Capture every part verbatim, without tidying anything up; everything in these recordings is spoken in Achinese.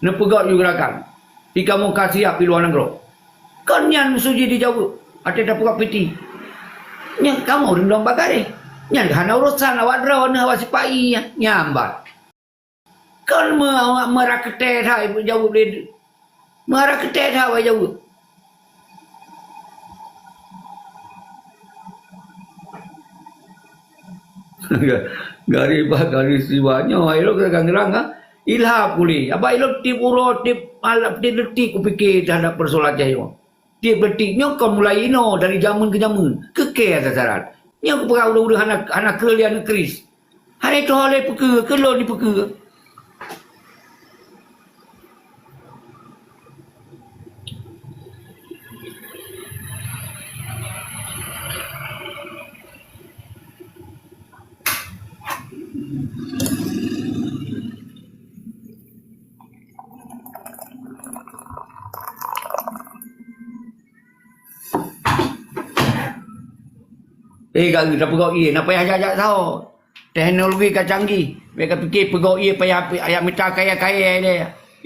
Neupeugöt yue geurakan. Di kamoe ka siap di luwa nanggroe. Kon nyan musoh jih dijaweueb, watèe tapeugöt piti. Nyan kamoe rindong bak garéh. Nyan hana urosan awak droeneuh, awak sipa-i nyan. Nyan ban. Kon meu-, meurakeuté that jaweueb lé. Meurakeuté that awak jaweueb. Garéh bak garéh siwa nyoe, ilôn ka geurang, ha? Ilham ulèe. Abah ilôn tiep uroe, tiep malam, tiep detik kupike teuhadap peusoalan nyoe. Tiep detik nyoe kon mulai inoe, dari jameun keu jameun. Keu kèe sasaran. Nyoe kupeugah ureueng-ureueng hana, hana kreueh lé aneuk kris. Hana itoh lé peue keuh, keu lôn dipeue keuh. Eh, gata tapeugöt ié, na payah jak-jak saho. Teknologi ka canggih. Bèk kapike peugöt ié payah pi-, jak mita kayèe-kayèe lé.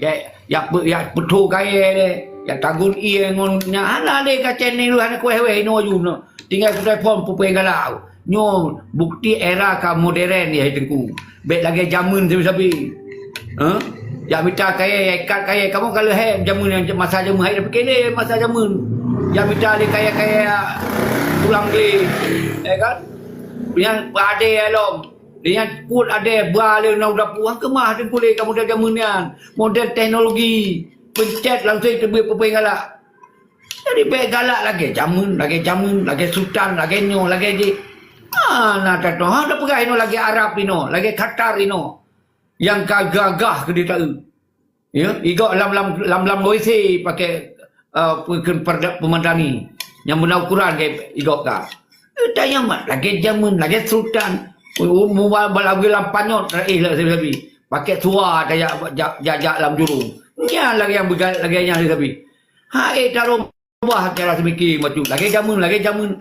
Jak, jak peu-, jak peutho kayèe lé. Jak tagun ié ngon nyan hana lé ka channel hana kuéh-wéh inoe aju nyoe. Tinggai kutai phon peue-peue galak. Nyoe bukti era ka modern ya Teungku. Bèk lagèe jameun sabe-sabe. Hah? Jak mita kayèe, jak ikat kayèe. Kamoe ka lheuh hai jameun nyan, masa jameun hai dah pike lé masa jameun. Jak mita lé kayèe-kayèe tulang glé. Ya kan? Nyan padé lom. Nyan kuet adé ba lé ngon dapu. Han keumah Teungku lé ka model jameun nyan. Model teknologi. Pencet langsung teubeuet peue-peue galak. Jadi bèk galak lagèe jameun, lagèe jameun, lagèe sultan, lagèe nyoe, lagèe jih. Hana tatong, hana peugah inoe lagèe Arab inoe, lagèe Qatar inoe. Nyang ka gagah keu di taeu. Ya, igok lam, lam, lam, lam O I C pakai, eh, pe-, ke-, perda-, peumandani. Nyang beuna ukuran ke igok ka. Eh, tanyong mat, lagèe jameun, lagèe sultan. Mu-, mu-, ba-, ba-, lagèe lam panyöt, eh, lah, sabe-sabe. Pakai sua tajak, jak, jak, jak lam jurông. Nyan lagèe nyang beuga-, lagèe nyan sabe-sabe. Hai, tarông bah cara seumiki bacut. Lagèe jameun, lagèe jameun.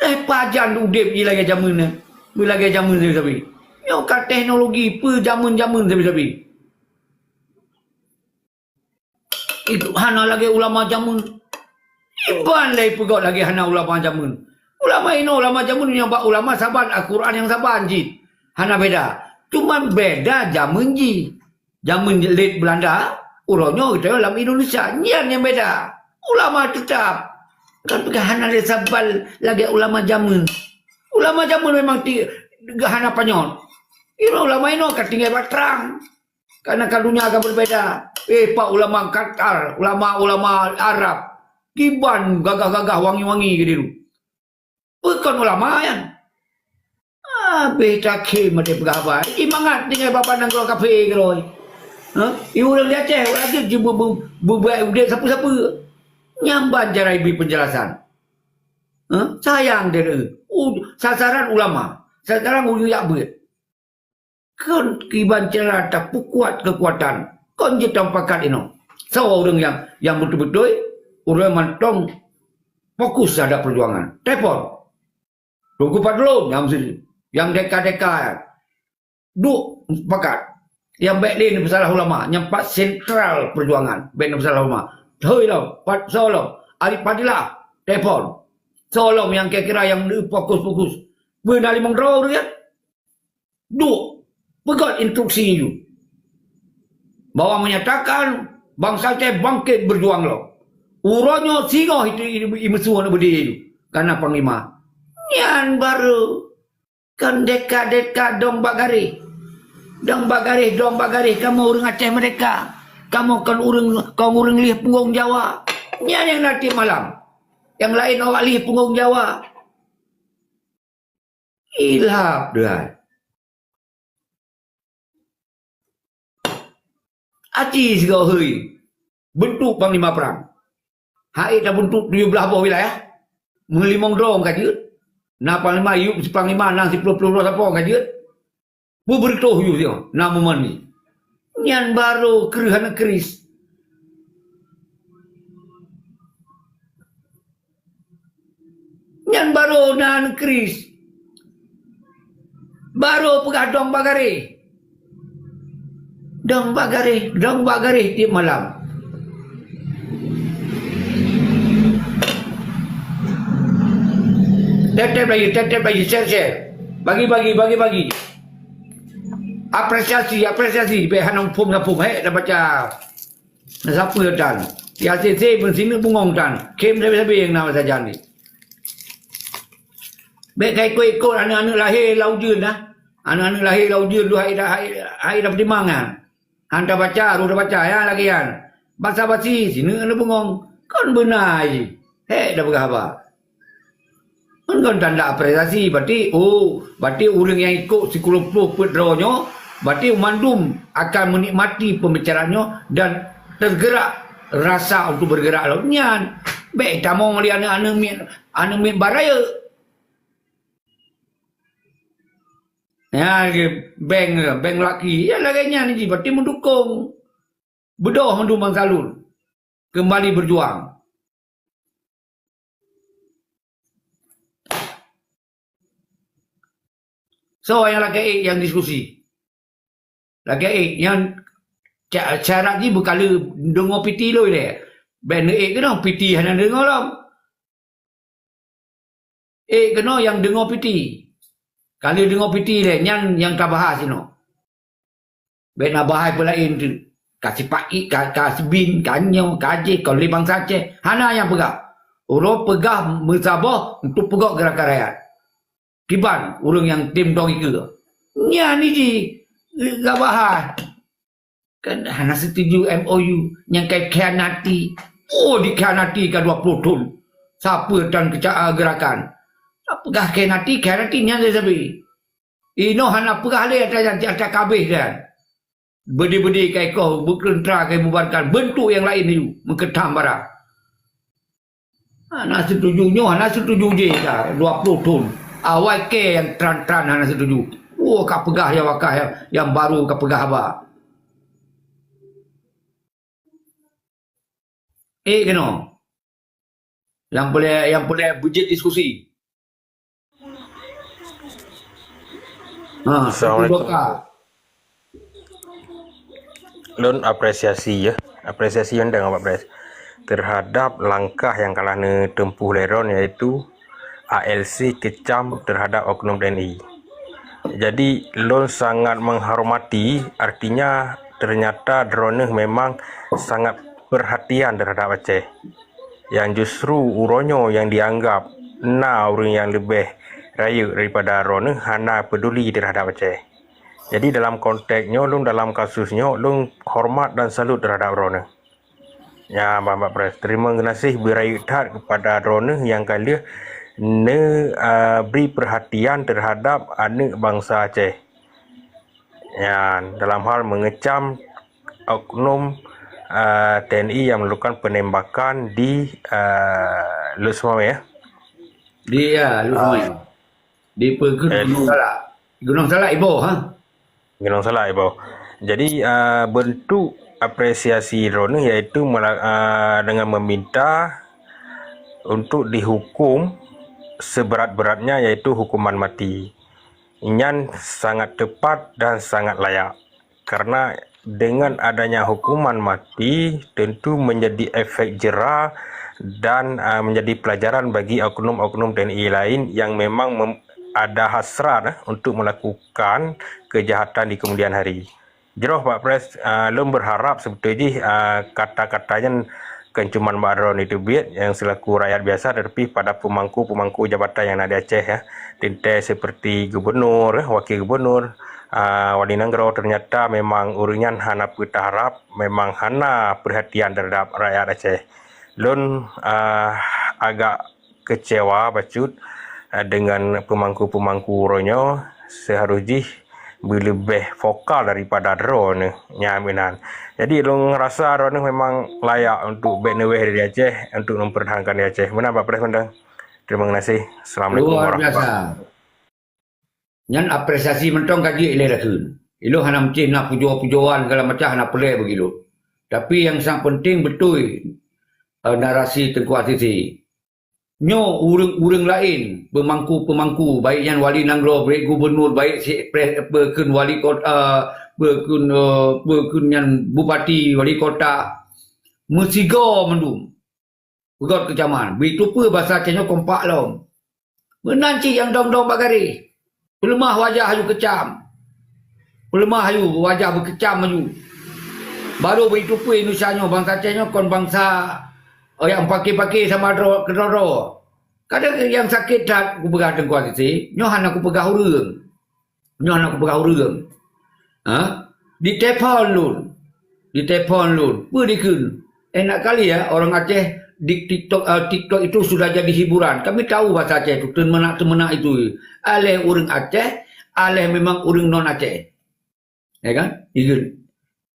Eh, pajan udép jih lagèe jameun, eh. Beulagèe jameun sabe-sabe. Nyoe ka teknologi, peue jameun-jameun sabe-sabe. Itu hana lagèe ulama jameun. Iban lé peugöt lagèe hana ulama jameun. Ulama inoe, ulama jameun nyang bak ulama saban, Al-Quran nyang saban cit. Hana beda. Cuman beda jameun jih. Jameun lét Belanda, uroe nyoe geutanyoe lam Indonesia. Nyan nyang beda. Ulama teutap. Kan peugah hana lé saban lagèe ulama jameun. Ulama jameun memang ti-, hana panyöt. Inoe ulama inoe ka tinggai bak trang. Karena ka dunia ka berbeda. Eh, pak ulama Qatar, ulama-ulama Arab. Kiban gagah-gagah wangi-wangi keu diru. Peue kon ulama nyan? Habéh takhém até peugah haba. Imangat tinggai bak nanggroe kafé keudroe. Ha? I ureueng di Aceh, ureueng Aceh jibu-, bu-, bubuet udép sapeue-sapeue. Nyan ban cara ibi penjelasan. Ha? Sayang deh. U-, sasaran ulama. Sasaran ureueng jak beuet. Kon kiban cara tapeukuat keukuatan. Kon jeuet tamupakat inoe. Soe ureueng nyang, nyang beutôi-beutôi, ureueng mantong fokus terhadap perjuangan. Telepon. Teungku Fadlon, nyang meusti. Nyang deka-deka. Duek mupakat. Nyang bèk lé neupeusalah ulama. Nyang pat sentral perjuangan. Bèk neupeusalah ulama. Hôi lom. Pat soe lom. Arif Fadilah. Telepon. Soe lom nyang kira-kira nyang fokus-fokus. Beuna limong droe ureueng nyan. Duek, peugöt instruksi nyoe. Bahwa menyatakan bansa Aceh bangkit berjuang lom. Uroe nyoe singoh itu i-, i-, imeusue aneuk beudé nyoe. Kana panglima. Nyan barô. Kon deka-deka dong bak garéh. Dong bak garéh, dong bak garéh, kamoe ureueng Aceh merdeka. Kamoe kon ureueng, kon ureueng lheueh punggong Jawa. Nyan nyang na tiep malam. Nyang laén awak lheueh punggong Jawa. Ilham, Tuhan. Aci sigoe hôi. Beuntuk panglima prang. Hai tabeuntuk tujoh blah boh wilayah. Meulimong droe ka jeuet. Na panglima, yub panglima, na siploh ploh droe sapo ka jeuet. Beubeureutoh yub sigoe. Na meuman ni. Nyan barô kreueh aneuk kris. Nyan barô na aneuk kris. Barô peugah dong bak garéh. Dong bak garéh, dong bak garéh tiep malam. Tep-tep lagi, tep-tep lagi, share-share. Bagi-bagi, bagi-bagi. Apresiasi, apresiasi. Bèk hana muphom-muphom, hèk tabaca. Na sapeue tan. Ya, sese pun sineuk bungong tan. Khém sabe-sabe nyang na sajan ni. Bèk ka ikot-ikot aneuk-aneuk lahé lam ujeuen dah. Aneuk-aneuk lahé lam ujeuen tu hai, hai, hai, hai tapeutimang. Han tabaca, roh tabaca, ya, lagèe nyan. Basa-basi, sineuk aneuk bungong. Kon beuna jih. Hèk tapeugah haba. Kon, kon tanda apresiasi, berarti, oh, berarti ureueng nyang ikot sikureueng ploh peuet droe nyoe, berarti mandum akan menikmati pembicaraan nyoe dan tergerak rasa untuk bergerak lom nyan. Bèk tamong lé aneuk-aneuk miet, aneuk miet barayek. Ya, beng, beng laki. Ya, lagèe nyan jih, berarti mendukung. Beudôh mandum bansa lôn. Kembali berjuang. Soe nyang lakèe ék nyang diskusi? Lakèe ék nyang ca-, syarat jih beukala deungoe piti lôn ilèe. Bèk neuék keunoe piti hana deungoe lom. Ék keunoe nyang deungoe piti. Ka lheueh deungoe piti lé, nyan nyang tabahas inoe. Bèk na bahai peulaén teuk. Ka sipak ik, ka, ka sibin, ka nyoe, ka jéh, ka lé bansa Aceh. Hana nyang peugah. Uroe peugah meusaboh untuk peugöt geurakan rakyat. Kiban ureueng nyang tem dong ikeue. Nyan jih gabahai. Kan hana setuju M O U nyang ka dikhianati. Oh, dikhianati ka dua puluh thon. Sapeue tan keuca-, geurakan. Peugah khianati, khianati nyan sabe. Inoe hana peugah lé ata, ata, ata kabeh dan. Beude-beude ka ikoh, beukeuntra ka ibubarkan, beuntuk nyang laén laju, meukeutang barang. Hana setuju nyoe, hana setuju jéh ka dua puluh thon. Awai kèe nyang tran-tran hana setuju. Oh, ka peugah nyang wakah nyang, nyang baru ka peugah haba. Eh, keunoe. Nyang peureulèe, nyang peureulèe beujeuet diskusi. Ha, Assalamualaikum. Boka. Lôn apresiasi, ya. Apresiasi nyang dang, Pak Pres, terhadap langkah nyang ka lheueh neutempuh lé droeneuh, yaitu A L C keucam terhadap oknum T N I. Jadi, lôn sangat menghormati, artinya ternyata droeneuh memang sangat perhatian terhadap Aceh. Nyang justru uroe nyoe nyang dianggap na ureueng nyang leubeh rayeuk daripada droeneuh hana peduli terhadap Aceh. Jadi, dalam konteks nyoe, lôn dalam kasus nyoe, lôn hormat dan salut terhadap droeneuh. Ya, Bapak Pres, terima kasih beurayeuk that kepada droeneuh nyang ka lheueh neu-, ah, beri perhatian terhadap aneuk bangsa Aceh. Ya, dalam hal mengecam oknum, ah, T N I yang melakukan penembakan di, ah, Lusmawé, ya. Di, ya, Lusmawé. Ah. Di peue, eh, Gunong Salak. Gunong Salak iboh, ha? Gunong Salak iboh. Jadi, ah, bentuk apresiasi droeneuh yaitu mela-, ah, dengan meminta untuk dihukum seberat-beratnya, yaitu hukuman mati. Nyan sangat tepat dan sangat layak. Karena dengan adanya hukuman mati, tentu menjadi efek jera dan, ah, menjadi pelajaran bagi oknum-oknum T N I lain yang memang mem-, ada hasrat, eh, untuk melakukan kejahatan di kemudian hari. Jroh, Pak Pres, ah, lôn berharap sebetul jih, ah, kata-kata nyan kon cuman bak droeneuh teubiet nyang selaku rakyat biasa, tetapi pada pemangku-pemangku jabatan yang na di Aceh, ya. Teuntèe seperti gubernur, eh, wakil gubernur, ah, wali nanggroe, ternyata memang ureueng nyan hana peue taharap, memang hana perhatian terhadap rakyat Aceh. Lôn, ah, agak kecewa bacut, ah, dengan pemangku-pemangku uroe nyoe, seharus jih beuleubeh vokal daripada droeneuh nyan meunan. Jadi, lôn rasa droeneuh memang layak untuk bèk neuweh dari Aceh, untuk mempertahankan di Aceh. Meunan, Pak Pres, mantong. Terima kasih. Assalamualaikum warahmatullahi wabarakatuh. Luar biasa. Nyan apresiasi mantong ka jeuet ilèe lakèe. Ilôn hana meucen na pujoe-pujoan segala macam, hana peureulèe bagi lôn. Tapi nyang sang penting beutôi, eh, narasi Teungku Azizi. Nyoe ureueng-ureueng laén, peumangku-peumangku, baik nyan wali nanggroe, baik gubernur, baik si pres-, pe-, kheun wali kot-, eh, peue kheun, eh, peue kheun nyan bupati, wali kota, meusigoe mandum. Peugöt keucaman. Beutôi peue basa Aceh nyoe kompak lom. Meunan cit nyang dong-dong bak garéh. Peuleumah wajah aju keucam. Peuleumah aju wajah beukeucam aju. Barô beutôi peue Indonesia nyoe, bansa Aceh nyoe kon bansa, oh, nyang paké-paké sama droe keudroe-droe. Kadang nyang sakét that kupeugah Teungku Aziz, nyoe hana kupeugah ureuëng. Nyoe hana kupeugah ureuëng. Ha? Ditelepon lôn. Ditelepon lôn. Peue dikheun? Enak kali ya, orang Aceh di TikTok, eh, TikTok itu sudah jadi hiburan. Kami tahu bahasa Aceh itu, teumeunak-teumeunak itu. Aléh ureuëng Aceh, aléh memang ureuëng non Aceh. Ya kan? Dikheun.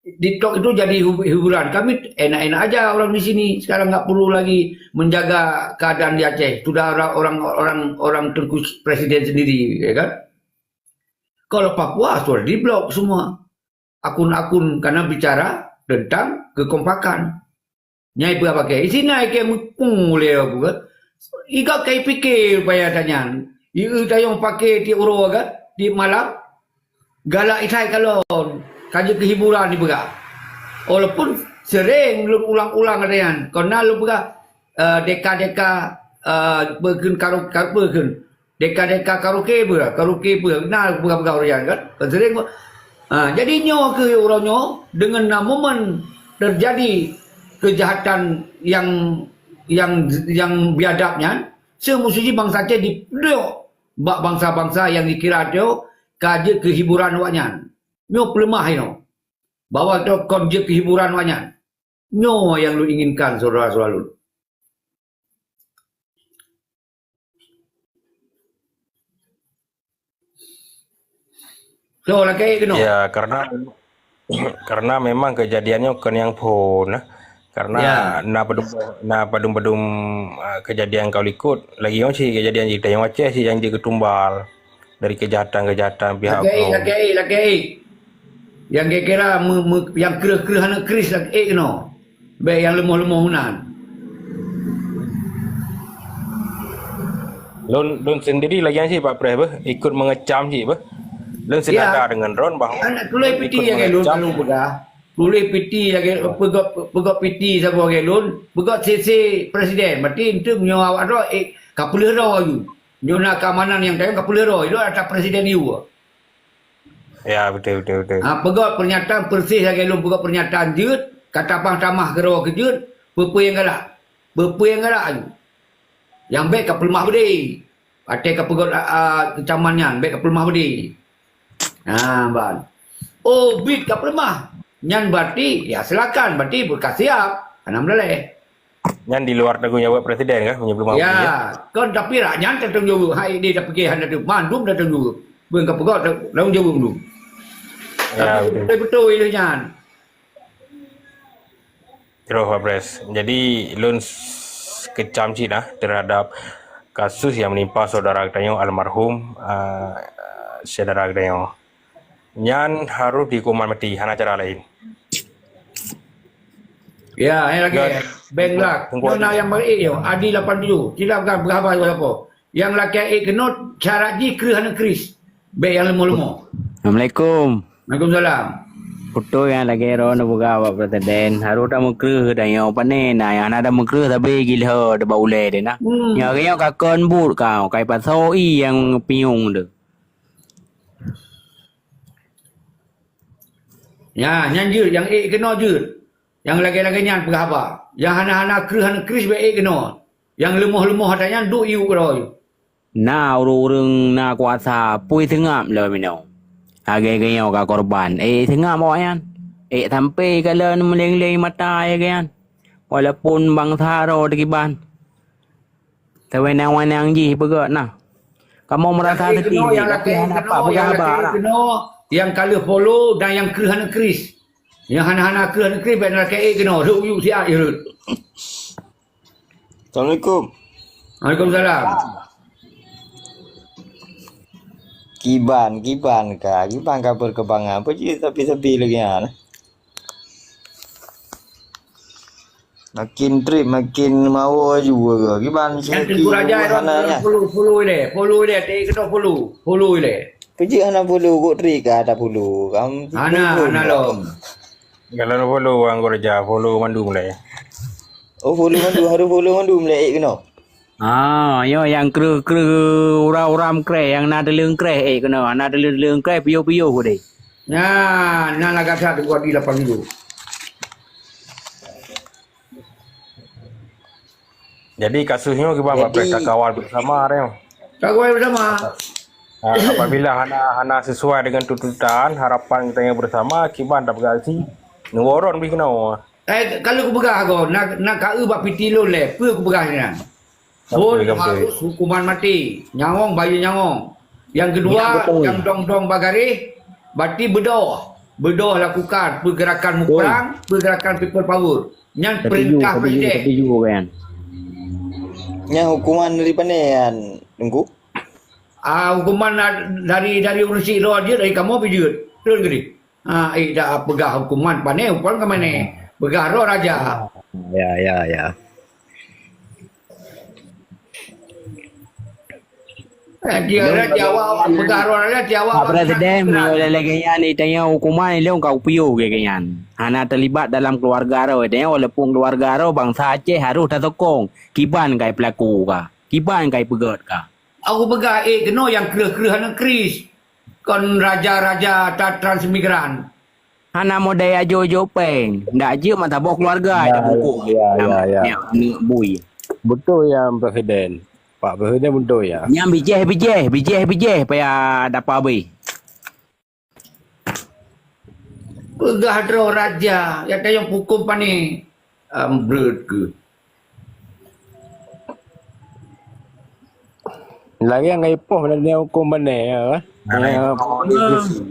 TikTok itu jadi hu-, hiburan. Kami enak-enak aja orang di sini. Sekarang nggak perlu lagi menjaga keadaan di Aceh. Sudah orang, orang, orang, orang Teungku Presiden sendiri, ya kan? Kalau Papua sudah diblok semua akun-akun karena bicara tentang kekompakan. Nyai peue pakai? Isi na ikei meupung ulée aku kan. Iga kai pike paya tanyan. Ieu tayong pakai tiep uroe kan, tiep malam. Galak isai kalon. Ka jeuet keu hiburan dipeugah. Walaupun sering lôn ulang-ulang ata nyan. Kona lôn peugah, eh, deka-deka, eh, peukheun karo-, karo-, peukheun. Deka-deka karaoke beuh, karaoke beuh. Na peugah-peugah ureuëng kan? Sering. Ha, jadi nyoe keuh uroe nyoe, deungon na momen terjadi kejahatan yang, yang, yang biadab nyan, seumusti bansa Aceh dipeuduek bak bansa-bansa yang dikira tu ka jeuet keu hiburan awaknyan. Nyoe peuleumah inoe. Bahwa tu kon jeuet keu hiburan awaknyan. Nyoe nyang lôn inginkan, syedara-syedara lôn. So, lakée keunoe. Ya, karena, karena memang kejadian nyoe kon nyang phon, nah. Karena Ya. na padum, na padum-padum, ah, kejadian ka likot, lagi nyoe cit kejadian di Tanjong Aceh cit nyang jeuet keu tumbal dari kejahatan-kejahatan pihak Lakée, kaum. Lakée, lakée. Nyang kira-kira me-, me-, nyang kreueh-kreueh aneuk Kris lakée keunoe. Bék nyang leumoh-leumoh meunan. Lôn, lôn sendiri lagi nyan cit Pak Pres beuh, ikut mengecam cit beuh. Lôn Ya. seudara deungon droen bahwa Aneuk tuléh lôn piti ikut nyang lôn mengecam. lalu peugah. Tuléh piti lagée peugöt, peugöt piti saboh lagée lôn, peugöt C C presiden. Berarti enteuk meunyoe awak droe, eh, ka peuleueh droe aju. Nyoe na keamanan nyang tayong ka peuleueh droe, ilôn ata presiden yue. Ya, betul, betul, betul. Ha, peugöt pernyataan persis lagée lôn peugöt pernyataan jeuet, ka tabang tamah keudroe keu jeuet, peue-peue nyang galak. Peue-peue nyang galak aju. Nyang bék ka peuleumah beudé. Watée ka peugöt, a, a, keucaman nyan, bék ka peuleumah beudé. Ha, ban. Oh, bit ka peuleumah. Nyan berarti, ya silakan, berarti ka siap. Hana meuleleh. Nyan di luar tanggung jawab presiden kan, meunyoe peuleumah beudé, ya? Ya, kon tapi rak nyan tanggung jawab. Hai dia tapi hana tu, mandum tanggung jawab. Bukan ka peugöt tanggung jawab dulu. Ya, Tapi betul. betul-betul ileh nyan. Jroh, Pak Pres. Jadi, lôn s-, kecam cit nah terhadap kasus yang menimpa saudara geutanyoe almarhum, ah, syedara geutanyoe. Nyan harôh dihuköm maté, hana cara laén. Ya, hai lagée. Beng lah. Tunggu Nyoe na nyang bari yo, Adi lapan tujuh. Sila peugah, peugah haba siapa-siapa. Nyang lakée ék keunoe syarat jih kreueh aneuk Kris. Bék nyang leumoh-leumoh. Assalamualaikum. Waalaikumsalam. Beutôi nyang lagée droeneuh peugah bak presiden, harôh tameukreueh tanyoe pané na nyang hana tameukreueh sabe gilho bak ulée deh na. Hmm. Nyang nyoe ka kon buet kau, kai pasoe ié nyang pinyueng deh. Nya, nyan jeuet, nyang ék keunoe jeuet. Nyang lagée-lagée nyan peugah haba. Nyang hana-hana kreueh aneuk Kris bék ék keunoe. Nyang leumoh-leumoh ata nyan duek yue keudroe. Na ureuëng-ureuëng na kuasa pui seungab lom inoe. Lagée geunyoe ka korban, ék seungab awaknyan. Ék sampoe kalon meuleng-leng mata lagée nyan. Walaupun bansa droe teukiban. Sewenang-wenang jih peugöt nah. Kamoe meurasa Nyang ék sedih keunoe, jih, nyang tapi lakée hana keunoe, apa peugah nyang haba lakée lah. keunoe, nyang ka lheueh follow dan nyang kreueh aneuk Kris. Nyang hana-hana kreueh aneuk Kris, bék lakée ék keunoe, rhot yue siat jih rhot. Assalamualaikum. Waalaikumsalam. Kiban, kiban ka, kiban ka perkembangan. Apa je sabe-sabe lagée nyan? Makin trip, makin mawo aju ke. Kiban Nyan Teungku Raja hana dah nya. follow, follow ilée, follow ilée, tak kena follow, follow ilée. Peue jeuet hana follow, kok trik ka tapfollow? Kam Hana, follow hana lom. Kalau follow Anggota Raja, follow mandum lé. Oh, follow mandum, harus follow mandum lé, eh, keunoe. Ah, nyoe nyang kreueh-kreueh uram-uram kreh, nyang na teuleung kreh, eh, keunoe, na teuleung-teuleung kreh, piôh-piôh deh. Nah, na lagak that gua di lapan ribu. Jadi kasus nyoe kiban Jadi Bapak, takawal bersama nyoe. Takawal bersama. Ha, apabila hana, hana sesuai dengan tuntutan, harapan kita yang bersama, kiban tapeugah si neuworon bih keunoe. Eh, kalau kupeugah go, na, na ka eu bak piti lôn lé, peue kupeugah nyan? Phon harus hukuman mati. Nyawöng bayeue nyawöng. Nyang keudua, nyang dong-dong bak garéh, berarti beudôh. Beudôh lakukan pergerakan muprang, pergerakan people power. Nyan perintah presiden. Nyan hukuman dari pane nyan, Teungku? Ah, hukuman dari, dari ureuëng syiek droe jeuet, dari kamoe pih jeuet. Keureun geuh. Ha, eh, dak peugah hukuman pane, hukuman ka mane. Peugah roh raja. Ya, ya, ya. Eh, dia raja awak peugah roh raja, dia awak Pak Presiden, meunyoe lagée nyan, itanya hukuman ilong ka upiôh lagée nyan. Hana terlibat dalam keluarga roh, itanya walaupun keluarga roh, bangsa Aceh harus tasokong. Kiban kai pelaku ka? Kiban kai peugét ka? Aku peugah, eh, keunoe nyang kreueh-kreueh aneuk kris. Kon raja-raja ta-, transmigran. Hana modai ajo-jo péng. Ndak jeuet mata boh keluarga ya, tabungkôh. Ya, ya, ya. Aneuk bui. Betul ya, Presiden. Pak Presiden betul ya. Nyang bijéh-bijéh, bijéh-bijéh payah dapa beuh. Peugah droe raja, ya tayong hukum pane. Am breuet keuh. Lagée nyang ka ipoh, na hukum pane, ya, kan? Nah, ya, itu sih.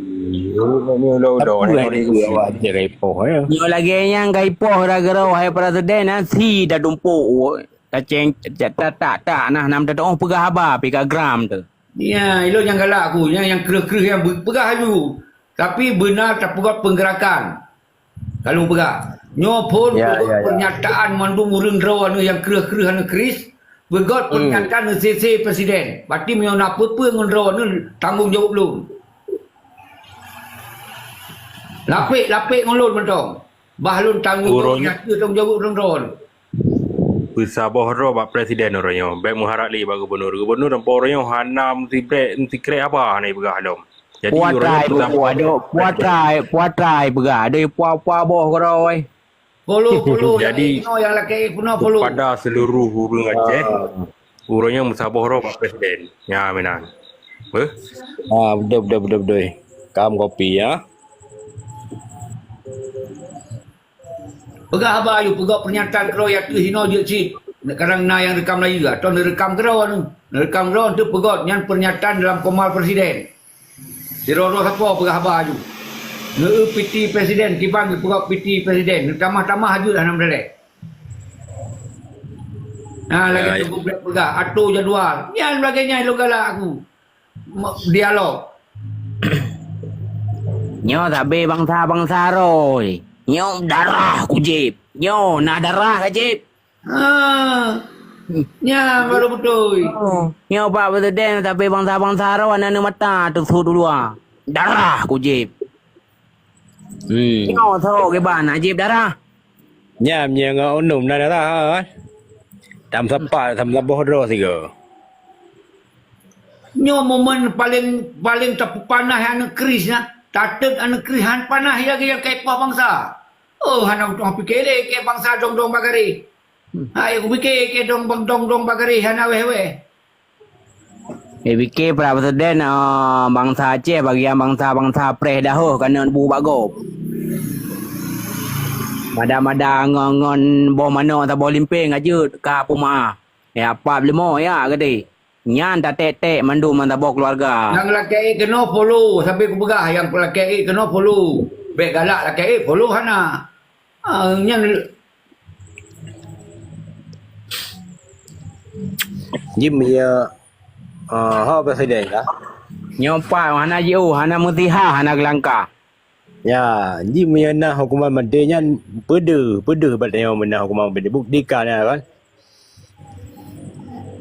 Urut ni udah-udah, tapi urut ni lagi udah. Awak je ka ipoh, ya. Nyoe lagée nyang ka ipoh gara-gara wahai Presiden, na si dah tumpuk, taceng, tak, tak, tak, nah, nam tatoh peugah haba, pih ka gram tu. Ya, ilong nyang galak aku, nyang, nyang kreueh-kreueh nyang be-, peugah aju. Tapi beuna tapeugah penggeurakan. Kalau peugah, nyoe phon ya, peugah ya, ya. Pernyataan mandum ureuëng droe aneuk nyang kreueh-kreueh aneuk kris, peugah pernyataan C C presiden. Berarti meunyoe na peue-peue ngon droe aneuk tanggong jaweueb lôn. Lapek-lapek ngon lôn mantong. Bah lôn tanggong jaweueb, tanggong jaweueb ureuëng droe. Peusaboh droe bak presiden uroe nyoe, bék meuharap lé bak gubunur. Gubunur tanpa uroe nyoe hana meusibrek, meusikrek haba hana ipeugah lom. Jadi, puatai, uroe nyoe peusaboh droe. Puatai, puatai peugah. Ada pua-pua boh keudroe. Polo, polo, jadi, nyang lakée puna polo. Kepada seluruh ureuëng Aceh, uroe nyoe meusaboh droe bak presiden. Nya, meunan. Beuh? Ah, betul, betul, betul, betul. Kam kopi, ya. Peugah haba ayue, peugah pernyataan keudroe ateueh hinoe jeuet cit. Kadang na nyang rekam laju, atau neurekam keudroe anu. Neurekam keudroe untuk peugah nyan pernyataan dalam komal presiden. Sidroe-droe sapo peugah haba ayue. Neu piti presiden, kiban geupeugah piti presiden. Neutamah-tamah aju dah nam dalek. Nah, lagi ya, ya. Peugah, atur jadual. Nyan lagée nyan ilong galak aku. Dialog. Nyoe sabe bansa-bansa roe. Nyoe darah kujéb. Nyoe na darah kajéb. Ha. Nya baru beutôi. Nyoe Pak Presiden sabe bansa-bansa roe aneuk mata teusut dua. Darah kujéb. Hmm. Nyoe soe kiban najib darah. Nyan meunyoe ngon undum na darah, kan? Tam sapat, tam saboh droe sigoe. Nyoe momen paling, paling tapeupanas aneuk kris nyan. Tateuk aneuk kris han panas ya ke, ya ke poh bansa. Oh, hana utoh pike lé ke bansa dong-dong bagari. Hai, kupike ke dong, dong-dong bagari hana weh-weh. Ipike Presiden, eh, bansa Aceh bagian bansa-bansa preh dahôh ka neuk bu bak gob. Mada-mada ngon, ngon boh manok saboh limpeng ajeut ka peumaah. Ya, pap leumo ya geude. Nyan tatek-tek mandum meusaboh keuluwarga. Nyang lakée keunoe polo, sabe kupeugah nyang lakée keunoe polo. Bék galak lakée polo hana. Ah, nyan Jih meunyoe, ah, ho presiden ka? Nyoe pat hana jiôh, hana meusiha, hana geulangkah. Ya, jih meunyoe na hukuman maté nyan peudeuh, peudeuh bak tanyoe meunan hukuman maté. Bukti ka na kan?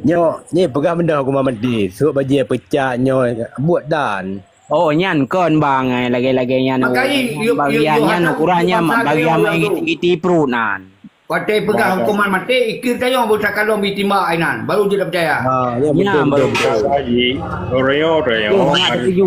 Nyoe, nyoe peugah meunan hukuman maté, sôk bajée peucat nyoe buet dan. Oh, nyan kon bang, eh, lagèe-lagèe nyan. Makanya, Bagian nyan ukuran nyan, bagian main giti-giti perut nan. Watèe peugah hukuman maté, ikir tayong beusakalon bitimbak inan, baru jeuet peucaya. Ha, ya, betul, betul, betul. Haji, orang orang. Oh, nak setuju